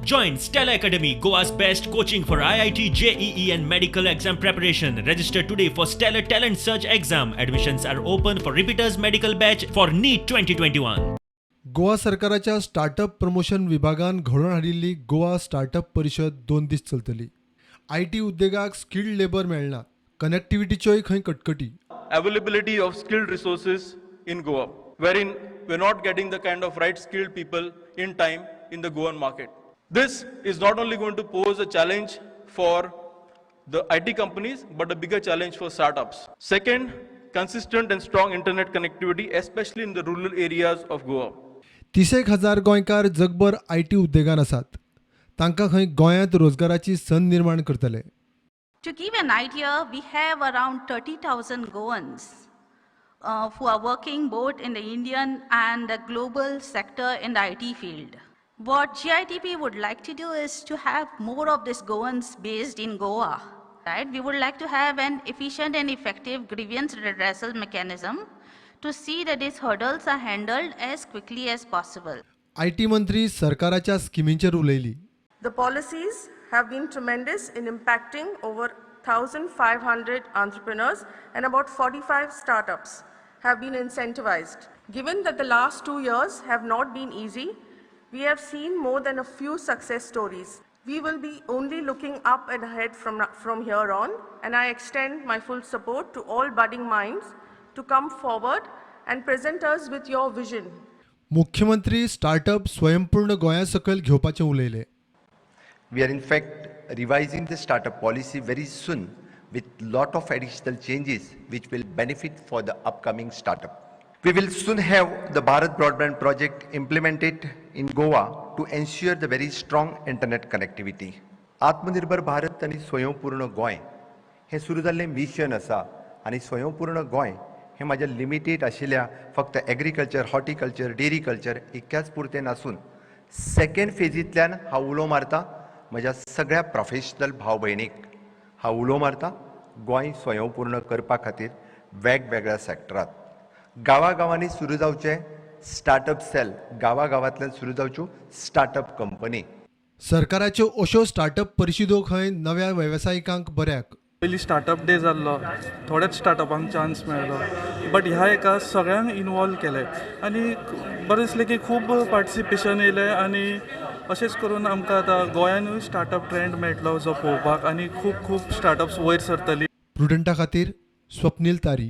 Join Stellar Academy, Goa's best coaching for IIT, JEE and medical exam preparation. Register today for Stellar Talent Search exam. Admissions are open for repeaters medical batch for NEET 2021. Goa सरकाराच्या startup promotion विभागान घडोवन हाडिल्ली Goa startup परिशद 2 दीस चलतली. I T उद्देगाक skilled labour मेळना, कनेक्टिविटीच्योय खंय कटकटी. Availability of skilled resources in Goa, wherein we're not getting the kind of right skilled people in time in the Goan market. This is not only going to pose a challenge for the IT companies, but a bigger challenge for startups. Second, consistent and strong internet connectivity, especially in the rural areas of Goa. तिसेक हजार गोंयकार जगभर I T उद्देगान आसात, तांकां खंय गोंयांत रोजगाराची संद निर्माण करतले. To give an idea, we have around 30,000 Goans who are working both in the Indian and the global sector in the IT field. What GITP would like to do is to have more of these Goans based in Goa. Right? We would like to have an efficient and effective grievance redressal mechanism to see that these hurdles are handled as quickly as possible. I T मंत्री सरकाराच्या स्किमींचेर उलयली. The policies have been tremendous in impacting over 1,500 entrepreneurs, and about 45 startups have been incentivized. Given that the last 2 years have not been easy, we have seen more than a few success stories. We will be only looking up and ahead from here on, and I extend my full support to all budding minds to come forward and present us with your vision. मुख्यमंत्री startup स्वयंपूर्ण गोंया सकयल घेवपाचें उलयले. We are in fact revising the startup policy very soon with lot of additional changes which will benefit for the upcoming startup. We will soon have the Bharat Broadband project implemented in Goa to ensure the very strong internet connectivity. आत्मनिर्भर भारत आनी स्वयंपूर्ण गोंय हें सुरू जाल्लें mission आसा आनी स्वयंपूर्ण गोंय हें म्हाजें लिमिटेड आशिल्ल्या फक्त एग्रीकल्चर, हॉर्टिकल्चर, डेरीकल्चर इतक्याच पुरतें नासून सेकेंड फेजींतल्यान हांव उलो मारता म्हज्या सगळ्या प्रोफेशनल भाव भयणीक, हांव उलो मारता गोंय स्वयंपूर्ण करपा खातीर वेगवेगळ्या सॅक्टरांत गांवागांवांनी सुरू जावचें स्टार्टअप सेल, गांवागांवांतल्यान सुरू जावच्यो स्टार्टअप कंपनी. सरकाराच्यो अश्यो स्टार्टअप परिशदो खंय नव्या वेवसायिकांक बऱ्याक. पयलीं स्टार्टअप डे जाल्लो, थोड्याच स्टार्टअपांक चान्स मेळ्ळो, बट ह्या हेका सगळ्यांक इनवॉल्व केलें आनी बरें दिसलें की खूब पार्टिसिपेशन येयलें आनी अशेंच करून आमकां आतां गोंयानूय स्टार्टअप ट्रेंड मेळटलो जो पळोवपाक आनी खूब खूब स्टार्टअप्स वयर सरतली. प्रुडंटा खातीर स्वप्नील तारी.